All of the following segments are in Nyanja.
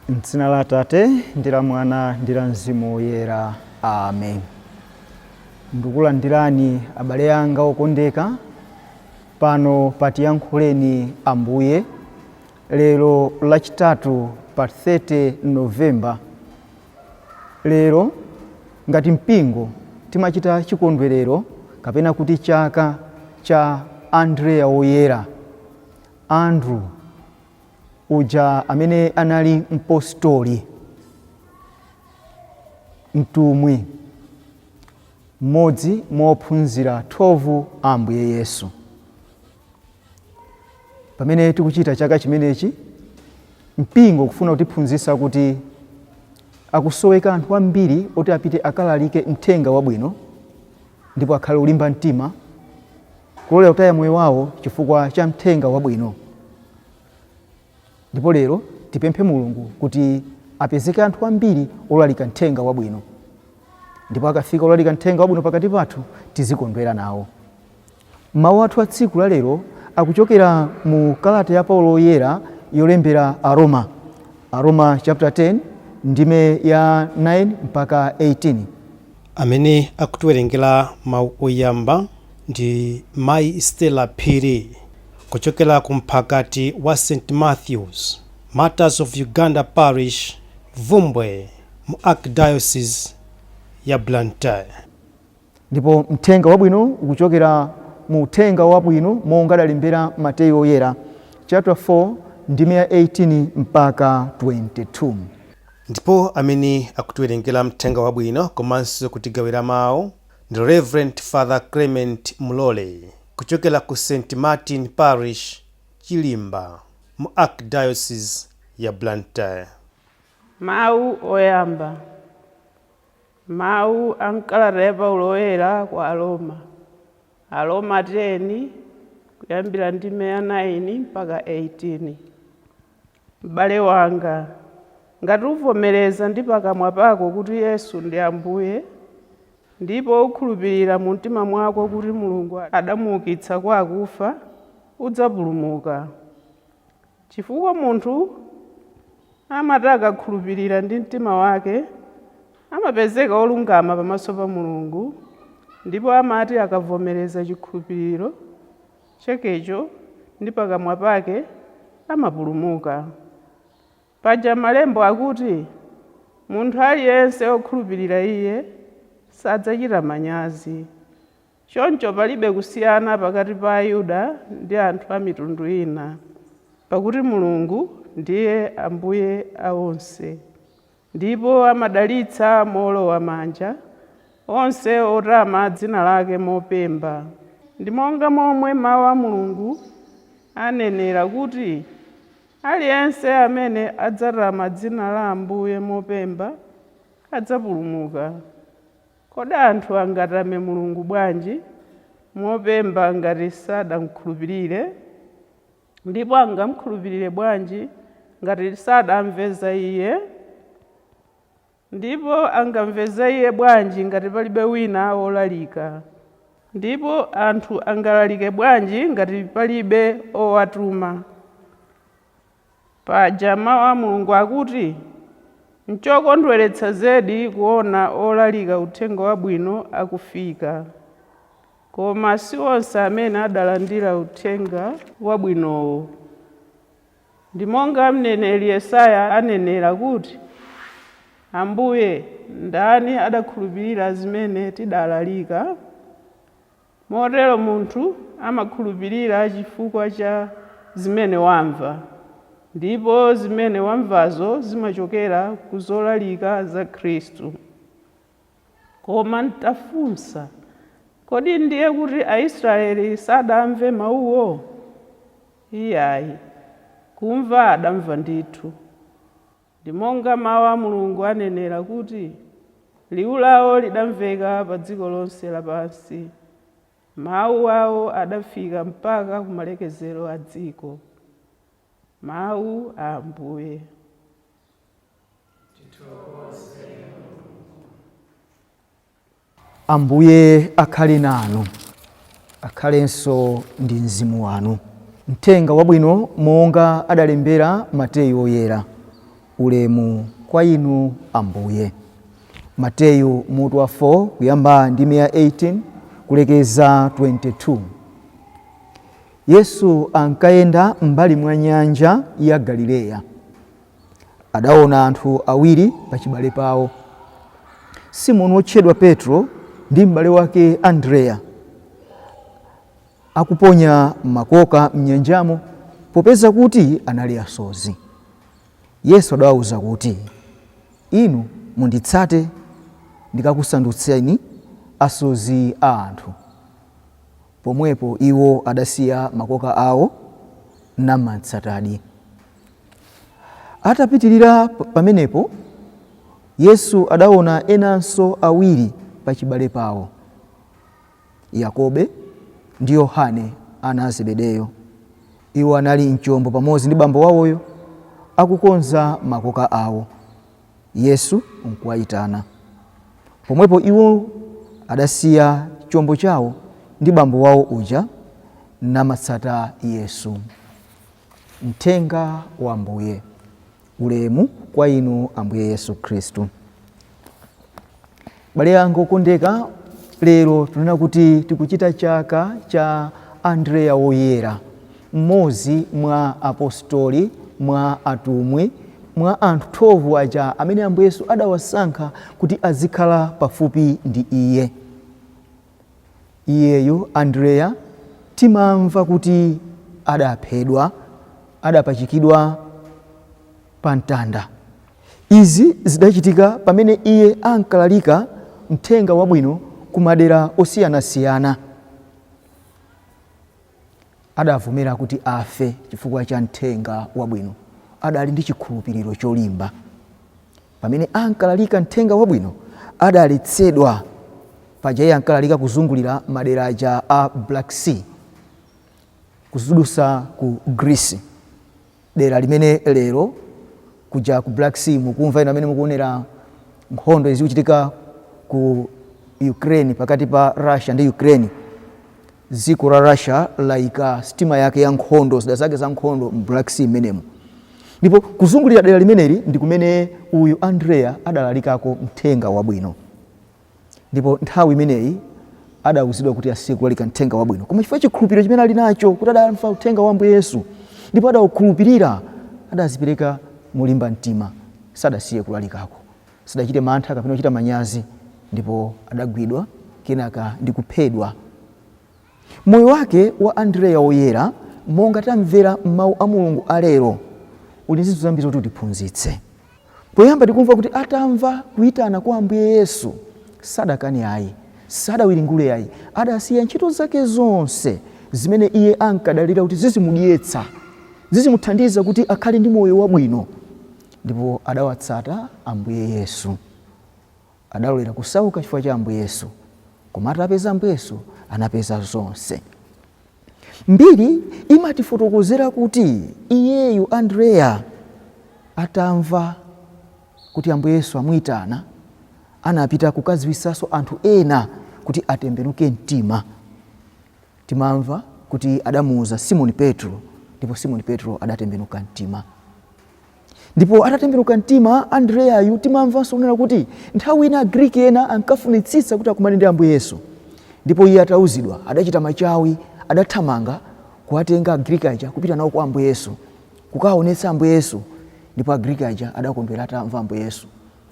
M'dzina la Atate ndi la Mwana ndi la Mzimu Woyera. Amen. Ndikulandirani abale anga okondeka pano pa Tiyankhuleni Ambuye lero Lachitatu pa 30 November. Lero ngati mpingo timachita chikondwerero kapena kuti chaka cha Andreya Woyera, Andrew uja amene anali mpostoli, mtumwi, mmodzi mwa ophunzira 12 a Ambuye Yesu. Pamene tikuchita chaka chimenechi, mpingo ukufuna kutiphunzitsa kuti akusoweka anthu ambiri oti apite akalalike mthenga wabwino ndipo akhale olimba mtima kulolera kutaya moyo wawo chifukwa cha mthenga wabwino. Ndipo lero tipemphe Mulungu kuti apezeke anthu ambiri olalika mthenga wabwino, ndipo akafika olalika mthenga wabwino pakati pathu tizikondwera nawo. Mawu athu a tsiku la lero akuchokera mu kalata ya Paulo Woyera yolembera Aroma, Aroma chapter 10 ndime ya 9 mpaka 18. Amene akutiwerengera mawu oyamba ndi Mayi Stella Phiri kuchokera ku mphakati wa St Matthews Martyrs of Uganda Parish, Bvumbwe mu Archdiocese ya Blantyre. Ndipo mthenga wabwino ukuchokera mu Uthenga Wabwino monga adalembera Mateyu Woyera, chapter 4 ndime ya 18 mpaka 22. Ndipo amene akutiwerengera mthenga wabwino komanso kutigawira mawu ndi Rev Father Clement Mlole kuchokera ku St Martin Parish, Chilimba mu Archdiocese ya Blantyre. Mawu oyamba. Mawu a m'kalata ya Paulo Woyera kwa Aroma, Aroma 10, kuyambira ndime ya 9 mpaka 18. M'bale wanga, ngati uvomereza ndi pakamwa pako kuti Yesu ndi Ambuye, ndipo ukhulupirira mu mtima mwako kuti Mulungu adamuukitsa kwa akufa, udzapulumuka. Chifukwa munthu amati akakhulupirira ndi mtima wake, amapezeka wolungama pamaso pa Mulungu, ndipo amati akavomereza chikhulupiriro chakecho ndi pakamwa pake, amapulumuka. Paja Malembo akuti, Munthu aliyense wokhulupirira Iye sadzachita manyazi. Choncho palibe kusiyana pakati pa Ayuda ndi anthu a mitundu ina, pakuti Mulungu ndiye Ambuye a onse, ndipo amadalitsa moolowa manja onse otama dzina lake mopemba. Ndi monga momwe mau a Mulungu anenera kuti, Aliyense amene adzatama dzina la Ambuye mopemba adzapulumuka. Kodi anthu angatame Mulungu bwanji mopemba ngati sadamkhulupirire? Ndipo angamkhulupirire bwanji ngati sadamve za Iye? Ndipo angamve za Iye bwanji ngati palibe wina wolalika? Ndipo anthu angalalike bwanji ngati palibe owatuma? Paja mau a Mulungu akuti, Nchokondweretsa zedi kuona olalika Uthenga Wabwino akufika. Koma si onse amene adalandira Uthenga Wabwinowo. Ndi monga mneneri Yesaya anenera kuti, Ambuye, ndani adakhulupirira zimene tidalalika? Motero munthu amakhulupirira chifukwa cha zimene wamva, ndipo zimene wamvazo zimachokera ku zolalika za Khristu. Koma ntafunsa, kodi ndiye kuti Aisraele sadamve mauwo? Iyai, kumva adamva ndithu. Ndi monga mau a Mulungu anenera kuti, Liwu lao lidamveka pa dziko lonse lapansi, mau ao adafika mpaka ku malekezero a dziko. Mau a Ambuye. Ambuye akhale nanu. Akhalenso ndi mzimu wanu. Mthenga Wabwino monga adalembera Mateyu Woyera. Ulemu kwa inu Ambuye. Mateyu mutu wa 4 kuyamba ndime ya 18 kulekeza 22. Yesu ankayenda m'mbali mwa nyanja ya Galileya. Adaona anthu awiri pachibale pawo, Simoni wotchedwa Petro ndi m'bale wake Andreya, akuponya makoka m'nyanjamo popeza kuti anali asodzi. Yesu adawauza kuti, Inu munditsate, ndikakusandutseni asodzi a anthu. Pomwepo iwo adasiya makoka awo namatsatadi. Atapitirira pamenepo, Yesu adaona enanso awiri pachibale pawo, Yakobe ndi Yohane ana a Zebedeyo. Iwo anali m'chombo pamodzi ndi bambo wawoyo akukonza makoka awo. Yesu nkuwayitana. Pomwepo iwo adasiya chombo chawo ndi bambo wawo uja namatsata Yesu. Mthenga wa Ambuye. Ulemu kwa inu Ambuye Yesu Khristu. Abale anga okondeka, lero tunena kuti tikuchita chaka cha Andreya Woyera, mmodzi mwa apostoli, mwa atumwi, mwa anthu 12 aja amene Ambuye Yesu adawasankha kuti azikhala pafupi ndi iye. Iyeyu Andreya timamva kuti adaphedwa, adapachikidwa pa mtanda. Izi zidachitika pamene iye ankalalika mthenga wabwino ku madera osiyanasiyana. Adavomera kuti afe chifukwa cha mthenga wabwino. Adali ndi chikhulupiriro cholimba. Pamene ankalalika mthenga wabwino adaletsedwa. Paja iye ankalalika kuzungulira madera aja a Black Sea, kudutsa ku Greece, dera limene lero kuja ku Black Sea mukumva inu amene mukuonera nkhondo izikuchitika ku Ukraine, pakati pa Russia ndi Ukraine. Dziko la Russia layika sitima yake ya nkhondo, zida zake za nkhondo mu Black Sea mmenemo, ndipo kuzungulira dera limeneli ndi kumene uyu Andreya adalalikako mthenga wabwino. Ndipo nthawi imeneyi adawuzidwa kuti asiye kulalika mthenga wabwino, koma chifukwa chikhulupiriro chimene ali nacho kuti adamva uthenga wa Ambuye Yesu ndipo adawukhulupirira, adazipereka molimba mtima, sadasiye kulalikako, sadachite mantha kapena kuchita manyazi, ndipo adagwidwa kenaka ndi kuphedwa. Moyo wake wa Andreya Woyera, monga tamvera m'mawu a Mulungu alero, uli ndi zinthu zambiri zoti utiphunzitse. Poyamba tikumva kuti atamva kuyitana kwa Ambuye Yesu sadakane ayi, sadawiringule ayi, adasiya ntchito zake zonse zimene iye ankadalira kuti zizimudyetsa, zizimuthandiza kuti akhale ndi moyo wabwino, ndipo adawatsata Ambuye Yesu. Adalolera kusauka chifukwa cha Ambuye Yesu, koma atapeza Ambuye Yesu anapeza zonse. Mbiri imatifotokozera kuti iyeyu Andreya atamva kuti Ambuye Yesu amuyitana, anapita kukadziwitsanso anthu ena kuti atembenuke mtima. Timamva kuti adamuuza Simoni Petro, ndipo Simoni Petro adatembenuka mtima. Ndipo atatembenuka mtima Andreyayu, timamvanso kunena kuti nthawi ina Agriki ena ankafunitsitsa kuti akumane ndi Ambuye Yesu, ndipo iye atauzidwa adachita machawi, adathamanga kuwatenga Agriki aja kupita nawo kwa Ambuye Yesu, kukawaonetsa Ambuye Yesu. Ndipo Agriki aja adakondwera atamva Ambuye Yesu,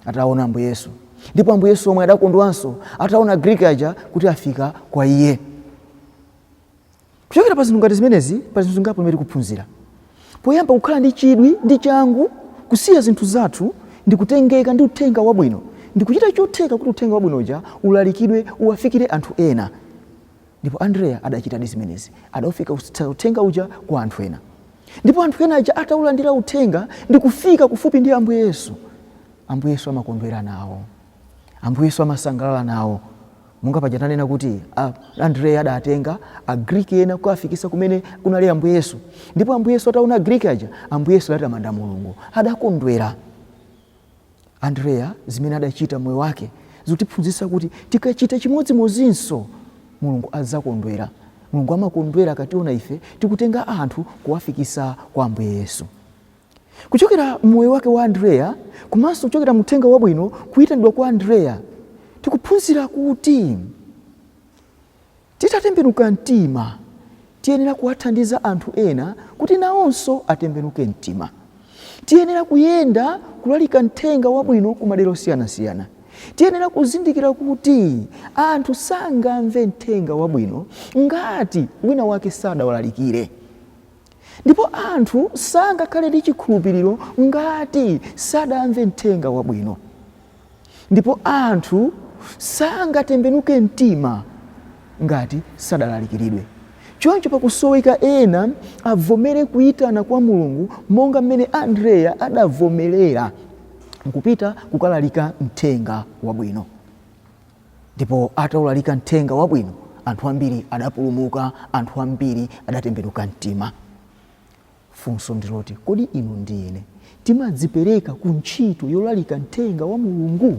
ataona Ambuye Yesu, ndipo Ambuye Yesu omwe adakondwanso ataona Agriki aja kuti afika kwa iye. Kuchokera pa zinthu ngati zimenezi, pa zinthu zingapo zimene tikuphunzira. Poyamba, kukhala ndi chidwi ndi changu kusiya zinthu zathu ndi kutengeka ndi uthenga wabwino ndi kuchita chotheka kuti uthenga wabwino uja ulalikidwe, uwafikire anthu ena. Ndipo Andreya adachitadi zimenezi, adaufika uthenga uja kwa anthu ena. Ndipo anthu ena aja ataulandira uthenga ndi kufika kufupi ndi Ambuye Yesu, Ambuye Yesu amakondwera nawo, Ambuye Yesu amasangalala nawo. Monga paja tanena kuti Andreya adatenga Agriki ena kukawafikisa kumene kunali Ambuye Yesu, ndipo Ambuye Yesu ataona Agriki aja, Ambuye Yesu adatamanda Mulungu, adakondwera. Andreya zimene adachita moyo wake zikutiphunzitsa kuti tikachita chimodzimodzinso Mulungu adzakondwera. Mulungu amakondwera akationa ife tikutenga anthu kuwafikisa kwa Ambuye Yesu. Kuchokera mmoyo wake wa Andreya komanso kuchokera muthenga wabwino kuyitanidwa kwa Andreya, tikuphunzira kuti titatembenuka mtima tiyenera kuwathandiza anthu ena kuti nawonso atembenuke mtima. Tiyenera kuyenda kulalika mthenga wabwino ku madera osiyanasiyana. Tiyenera kuzindikira kuti anthu sangamve mthenga wabwino ngati wina wake sadawalalikire. Ndipo anthu sangakhale ndi chikhulupiriro ngati sadamve mthenga wabwino. Ndipo anthu sangatembenuke mtima ngati sadalalikiridwe. Choncho pakusoweka ena avomere kuyitana kwa Mulungu monga mmene Andreya adavomerera nkupita kukalalika mthenga wabwino. Ndipo ataulalika mthenga wabwino, anthu ambiri adapulumuka, anthu ambiri adatembenuka mtima. Funso ndiloti, kodi inu ndi ine timadzipereka ku ntchito yolalika mthenga wa Mulungu?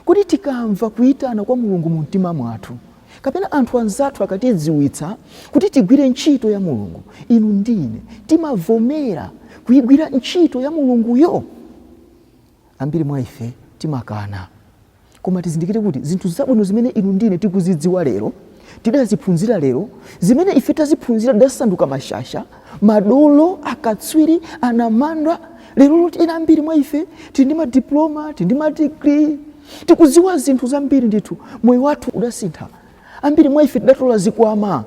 Kodi tikamva kuyitana kwa Mulungu mu mtima mwathu, kapena anthu anzathu akatidziwitsa kuti tigwire ntchito ya Mulungu, inu ndi ine timavomera kuyigwira ntchito ya Mulunguyo? Ambiri mwa ife timakana. Koma tizindikire kuti zinthu zabwino zimene inu ndi ine tikuzidziwa lero, tidaziphunzira lero, zimene ife taziphunzira tidasanduka mashasha, madolo, akatswiri, anamandwa. Lero loti ena ambiri mwa ife tili ndi madiploma, tili ndi madigiri, tikudziwa zinthu zambiri ndithu. Moyo wathu udasintha. Ambiri mwa ife tidatola zikwama.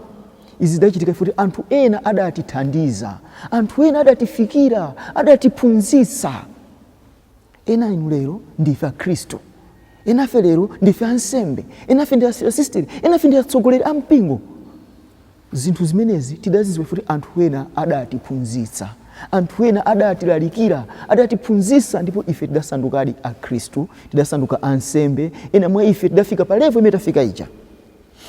Izi zidachitika kuti anthu ena adatithandiza, anthu ena adatifikira, adatiphunzitsa. Ena inu lero ndife akhristu, enafe lero ndife ansembe, enafe ndi asisteri, enafe ndi atsogoleri a mpingo. Zinthu zimenezi tidazidziwa kuti anthu ena adatiphunzitsa, anthu ena adatilalikira, adatiphunzitsa, ndipo ife tidasandukadi akhristu, tidasanduka ansembe. Ena mwa ife tidafika pa level imene tafika ija.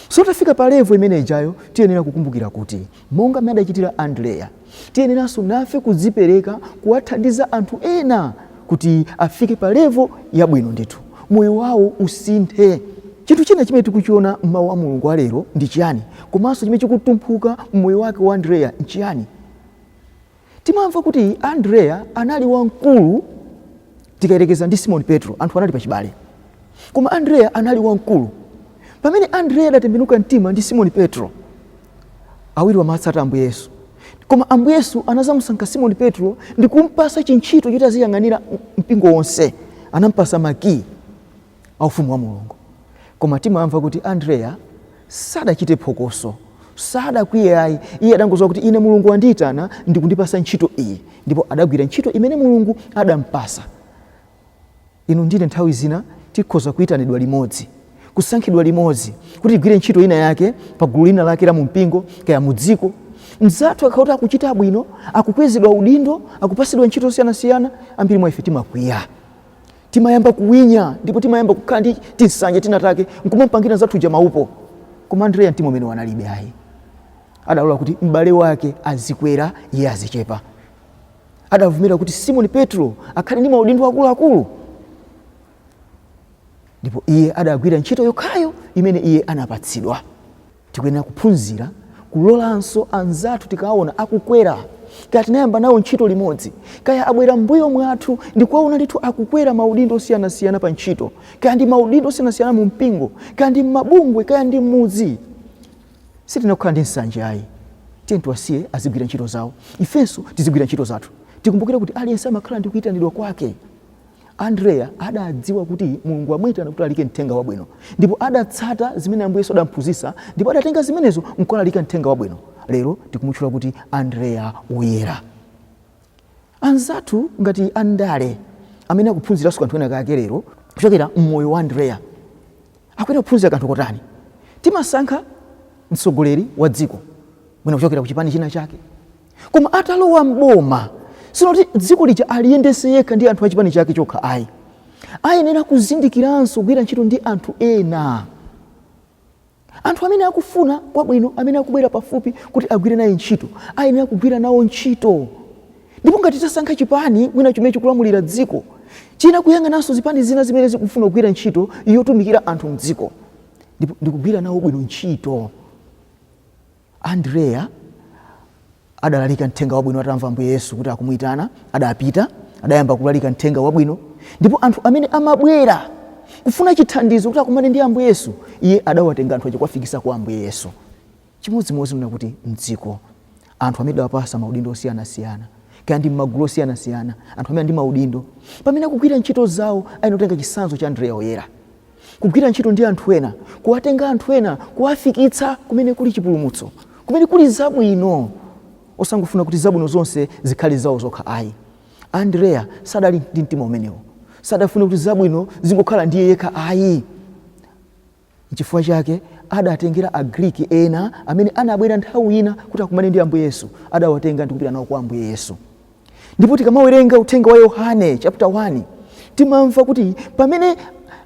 So tafika pa level imene ijayo, tiyenera kukumbukira kuti monga mmene adachitira Andreya, tiyeneranso nafe kudzipereka kuwathandiza anthu ena kuti afike pa level yabwino ndithu, moyo wawo usinthe. Chinthu china chimene tikuchiona m'mawu a Mulungu alero ndi chiyani, komanso chimene chikutumphuka mmoyo wake wa Andreya nchiyani? Timamva kuti Andreya anali wamkulu tikayerekeza ndi Simoni Petro, anthu anali pachibale, koma Andreya anali wamkulu. Pamene Andreya adatembenuka mtima ndi Simoni Petro, awiri amatsata Ambuye Yesu, koma Ambuye Yesu anazamusankha Simoni Petro ndi kumpasa chintchito choti aziyang'anira mpingo wonse, anampasa makiyi a ufumu wa Mulungu. Koma timamva kuti Andreya sadachite phokoso, sadakwiye ayi. Iye adangodziwa kuti ine Mulungu wandiyitana ndi kundipasa ntchito iyi, ndipo adagwira ntchito imene Mulungu adampasa. Inu ndine nthawi zina tikhoza kuyitanidwa limodzi, kusankhidwa limodzi kuti tigwire ntchito ina yake pa gulu lina lake la mumpingo kaya mudziko. Mzathu akakhala kuti akuchita bwino, akukwezedwa udindo, akupasidwa ntchito zosiyanasiyana, ambiri mwa ife timakwiya, timayamba kuwinya, ndipo timayamba kukhala ndi tinsanje tinatake nkumampangira mzathu uja maupo. Koma Andreya mtima umene analibe ayi, adalola kuti m'bale wake azikwera, iye azichepa. Adavomera kuti Simoni Petro akhale ndi maudindo akuluakulu, ndipo iye adagwira ntchito yokhayo imene iye anapatsidwa. Tikuyenera kuphunzira kulolanso anzathu tikaona akukwera, kaya tinayamba nawo ntchito limodzi, kaya abwera mbuyo mwathu, ndikuwaona ndithu akukwera maudindo osiyanasiyana pa ntchito, kaya ndi maudindo osiyanasiyana mu mpingo, kaya ndi m'mabungwe, kaya ndi m'mudzi, sitiyenera kukhala ndi nsanje ayi. Tiye tiwasiye azigwira ntchito zawo, ifenso tizigwira ntchito zathu. Tikumbukire kuti aliyense amakhala ndi kuyitanidwa kwake. Andreya adadziwa kuti Mulungu amuyitana kuti alalike mthenga wabwino, ndipo adatsata zimene Ambuye Yesu adamphunzitsa, ndipo adatenga zimenezo nkukalalika mthenga wabwino. Lero tikumutchula kuti Andreya Woyera. Anzathu ngati andale amene akuphunziranso kanthu kena kake lero kuchokera mmoyo wa Andreya, akuyenera kuphunzira kanthu kotani? Timasankha mtsogoleri wa dziko mwina kuchokera ku chipani china chake, koma atalowa mboma sinoti dziko lija aliyendese yekha ndi anthu a chipani chake chokha ayi. Ayenera kuzindikiranso kugwira ntchito ndi anthu ena, anthu amene akufuna kwabwino, amene akubwera pafupi kuti agwire naye ntchito, ayenera kugwira nawo ntchito. Ndipo ngati tasankha chipani mwina chimene chikulamulira dziko, chiyenera kuyang'ananso zipani zina zimene zikufuna kugwira ntchito yotumikira anthu mdziko ndipo ndikugwira nawo bwino ntchito. Andreya adalalika mthenga wabwino atamva Ambuye Yesu kuti akumuyitana, adapita Adayamba kulalika mthenga wabwino, ndipo anthu amene amabwera kufuna chithandizo kuti akumane ndi Ambuye Yesu, iye adawatenga anthu aja kuwafikisa kwa Ambuye Yesu. Chimodzimodzi nena kuti mdziko anthu amene adawapasa maudindo osiyanasiyana, kaya ndi m'magulu osiyanasiyana, anthu amene ndi maudindo, pamene akugwira ntchito zawo ayenera kutenga chitsanzo cha Andreya Woyera, kugwira ntchito ndi anthu ena, kuwatenga anthu ena kuwafikitsa kumene kuli chipulumutso, kumene kuli zabwino, osangofuna kuti zabwino zonse zikhale zawo zokha ayi. Andreya sadali ndi mtima umenewo, sadafune kuti zabwino zingokhala ndiye yekha ayi. Nchifukwa chake adatengera Agriki ena amene anabwera nthawi ina kuti akumane ndi Ambuye Yesu, adawatenga ndi kupita nawo kwa Ambuye Yesu. Ndipo tikamawerenga uthenga wa Yohane chapter 1, timamva kuti pamene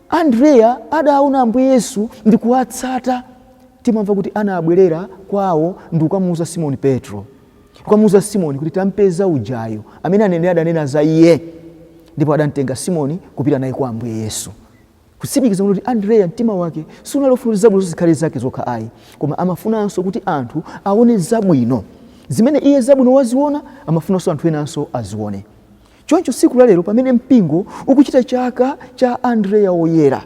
Andreya adaona Ambuye Yesu ndi kuwatsata, timamva kuti anabwerera kwawo ndi kukamuuza Simoni Petro, kukamuuza Simoni kuti tampeza ujayo amene aneneri adanena za iye, ndipo adamtenga Simoni kupita naye kwa Ambuye Yesu. Kutsimikiza kuti Andreya mtima wake sunali ofuna kuti zabwino zikhale zake zokha ayi, koma amafunanso kuti anthu aone zabwino zimene iye zabwino waziona, amafunanso anthu enanso azione. Choncho tsiku la lero pamene mpingo ukuchita chaka cha Andreya Woyera,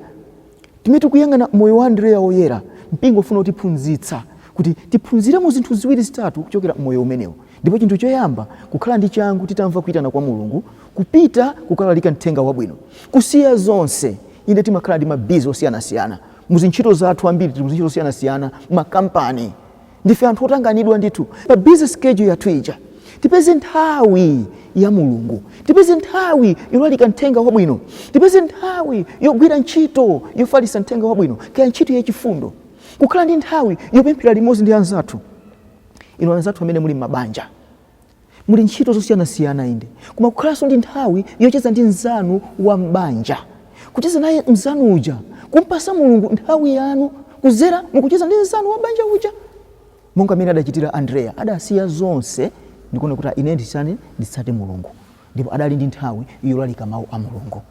timene tikuyang'ana moyo wa Andreya Woyera, mpingo ufuna kutiphunzitsa kuti tiphunziremo zinthu ziwiri zitatu kuchokera mmoyo umenewu. Ndipo chinthu choyamba, kukhala ndi changu titamva kuitana kwa Mulungu, kupita kukalalika mthenga wabwino, kusiya zonse. Inde, timakhala ndi mabizi osiyanasiyana muzintchito zathu, ambiri tili muzintchito zosiyanasiyana, makampani, ndife anthu otanganidwa ndithu. Pa busy schedule yathu ija tipeze nthawi ya Mulungu, tipeze nthawi yolalika mthenga wabwino, tipeze nthawi yogwira ntchito yofalitsa mthenga wabwino, kaya ntchito yachifundo, kukhala ndi nthawi yopemphera limodzi ndi anzathu. Inu anzathu amene muli m'mabanja, muli ntchito zosiyanasiyana, inde, koma kukhalanso ndi nthawi yocheza ndi mnzanu wa m'banja, kucheza naye mnzanu uja, kumpasa Mulungu nthawi yanu kuzera mukucheza ndi mnzanu wa banja uja, monga amene adachitira Andreya. Adasiya zonse ndikuona kuti ine nditsane nditsate Mulungu, ndipo adali ndi nthawi yolalika mawu a Mulungu.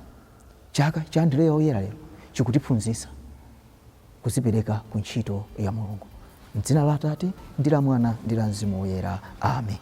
Chaka cha Andreya Woyera lero chikutiphunzitsa kuzipereka ku ntchito ya Mulungu. M'dzina la Atate ndi la Mwana ndi la Mzimu Woyera. Amen.